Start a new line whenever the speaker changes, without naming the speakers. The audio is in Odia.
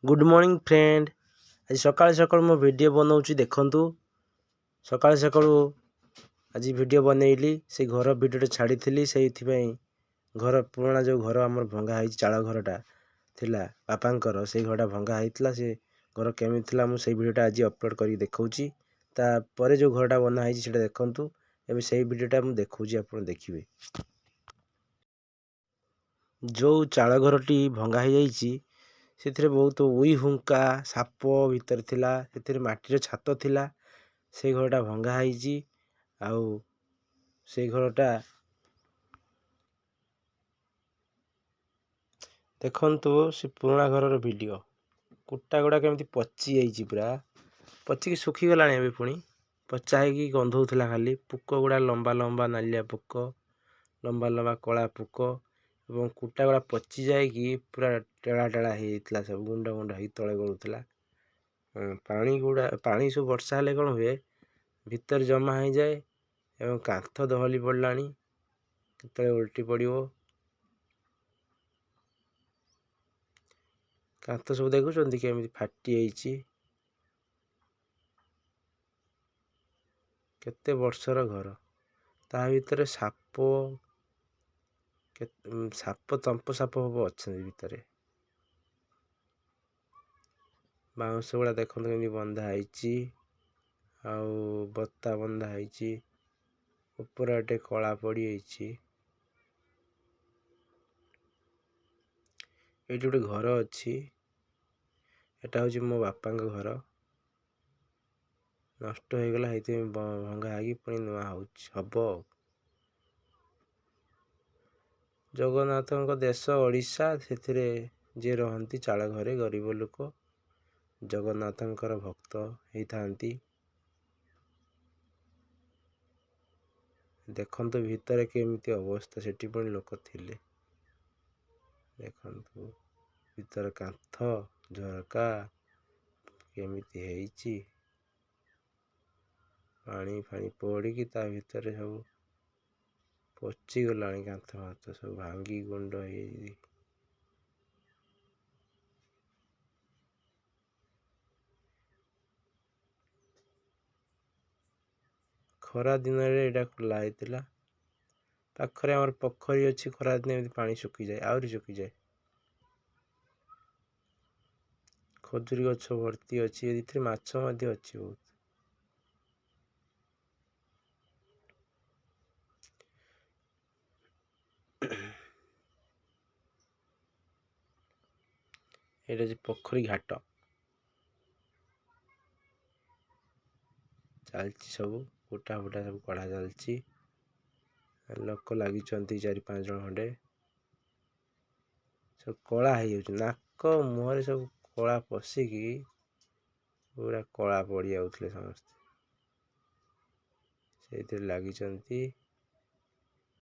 Good morning friend. ଆଜି ସକାଳୁ ସକାଳୁ ମୁଁ ଭିଡ଼ିଓ ବନାଉଛି, ଦେଖନ୍ତୁ। ସକାଳୁ ସକାଳୁ ଆଜି ଭିଡ଼ିଓ ବନେଇଲି। ସେଇ ଘର ଭିଡ଼ିଓଟା ଛାଡ଼ିଥିଲି, ସେଇଥିପାଇଁ ଘର ପୁରୁଣା ଯେଉଁ ଘର ଆମର ଭଙ୍ଗା ହେଇଛି, ଚାଳ ଘରଟା ଥିଲା ବାପାଙ୍କର, ସେଇ ଘରଟା ଭଙ୍ଗା ହେଇଥିଲା। ସେ ଘର କେମିତି ଥିଲା, ମୁଁ ସେଇ ଭିଡ଼ିଓଟା ଆଜି ଅପଲୋଡ଼ କରିକି ଦେଖାଉଛି। ତାପରେ ଯେଉଁ ଘରଟା ବନା ହେଇଛି ସେଇଟା ଦେଖନ୍ତୁ। ଏବେ ସେଇ ଭିଡ଼ିଓଟା ମୁଁ ଦେଖାଉଛି, ଆପଣ ଦେଖିବେ। ଯେଉଁ ଚାଳ ଘରଟି ଭଙ୍ଗା ହେଇଯାଇଛି, ସେଥିରେ ବହୁତ ଉଇ ହୁଙ୍କା, ସାପ ଭିତରେ ଥିଲା। ସେଥିରେ ମାଟିର ଛାତ ଥିଲା। ସେଇ ଘରଟା ଭଙ୍ଗା ହେଇଛି। ଆଉ ସେଇ ଘରଟା ଦେଖନ୍ତୁ, ସେ ପୁରୁଣା ଘରର ଭିଡ଼ିଓ। କୁଟା ଗୁଡ଼ା କେମିତି ପଚି ଯାଇଛି, ପୁରା ପଚିକି ଶୁଖିଗଲାଣି। ଏବେ ପୁଣି ପଚା ହେଇକି ଗନ୍ଧଉଥିଲା ଖାଲି। ପୋକ ଗୁଡ଼ା ଲମ୍ବା ଲମ୍ବା ନାଲିଆ ପୋକ, ଲମ୍ବା ଲମ୍ବା କଳା ପୋକ, ଏବଂ କୁଟା ଗୁଡ଼ା ପଚି ଯାଇକି ପୁରା ଟେଳା ଟେଳା ହେଇଯାଇଥିଲା, ସବୁ ଗୁଣ୍ଡ ଗୁଣ୍ଡ ହେଇକି ତଳେ ଗଳୁଥିଲା। ପାଣି ଗୁଡ଼ା, ପାଣି ସବୁ ବର୍ଷା ହେଲେ କ'ଣ ହୁଏ, ଭିତରେ ଜମା ହେଇଯାଏ ଏବଂ କାନ୍ଥ ଦହଲି ପଡ଼ିଲାଣି, କେତେବେଳେ ଓଲଟି ପଡ଼ିବ। କାନ୍ଥ ସବୁ ଦେଖୁଛନ୍ତି କେମିତି ଫାଟି ଯାଇଛି। କେତେ ବର୍ଷର ଘର, ତା ଭିତରେ ସାପ, ସାପ, ତମ୍ପ ସାପ ସବୁ ଅଛନ୍ତି ଭିତରେ। ବାଉଁଶ ଗୁଡ଼ା ଦେଖନ୍ତୁ କେମିତି ବନ୍ଧା ହେଇଛି, ଆଉ ବତା ବନ୍ଧା ହେଇଛି। ଉପର ଆଡ଼େ କଳା ପଡ଼ିଯାଇଛି। ଏଇଠି ଗୋଟେ ଘର ଅଛି। ଏଟା ହେଉଛି ମୋ ବାପାଙ୍କ ଘର। ନଷ୍ଟ ହେଇଗଲା, ହେଇଥିପାଇଁ ଭଙ୍ଗା ହେଇକି ପୁଣି ନୂଆ ହେଉଛି, ହବ ଆଉ। ଜଗନ୍ନାଥଙ୍କ ଦେଶ ଓଡ଼ିଶା, ସେଥିରେ ଯିଏ ରହନ୍ତି ଚାଳ ଘରେ, ଗରିବ ଲୋକ, ଜଗନ୍ନାଥଙ୍କର ଭକ୍ତ ହେଇଥାନ୍ତି। ଦେଖନ୍ତୁ ଭିତରେ କେମିତି ଅବସ୍ଥା, ସେଠି ପୁଣି ଲୋକ ଥିଲେ। ଦେଖନ୍ତୁ ଭିତର କାନ୍ଥ, ଝରକା କେମିତି ହେଇଛି। ପାଣି ଫାଣି ପଡ଼ିକି ତା ଭିତରେ ସବୁ ପଚିଗଲାଣି। କାନ୍ଥ ଫାନ୍ଥ ସବୁ ଭାଙ୍ଗି ଗୁଣ୍ଡ ହେଇଯାଇଛି। ଖରା ଦିନରେ ଏଇଟା ଖୋଲା ହେଇଥିଲା। ପାଖରେ ଆମର ପୋଖରୀ ଅଛି। ଖରା ଦିନେ ଏମିତି ପାଣି ଶୁଖିଯାଏ, ଆହୁରି ଶୁଖିଯାଏ। ଖଜୁରୀ ଗଛ ଭର୍ତ୍ତି ଅଛି। ଏଥିରେ ମାଛ ମଧ୍ୟ ଅଛି ବହୁତ। ଏଇଟା ହେଉଛି ପୋଖରୀ ଘାଟ। ଚାଲିଛି ସବୁ, କୁଟା ଫୁଟା ସବୁ କଢ଼ା ଚାଲିଛି। ଲୋକ ଲାଗିଛନ୍ତି 4-5 ଜଣ ଖଣ୍ଡେ। ସବୁ କଳା ହେଇଯାଉଛି, ନାକ ମୁହଁରେ ସବୁ କଳା ପଶିକି ପୁରା କଳା ପଡ଼ିଯାଉଥିଲେ ସମସ୍ତେ। ସେଇଥିରେ ଲାଗିଛନ୍ତି।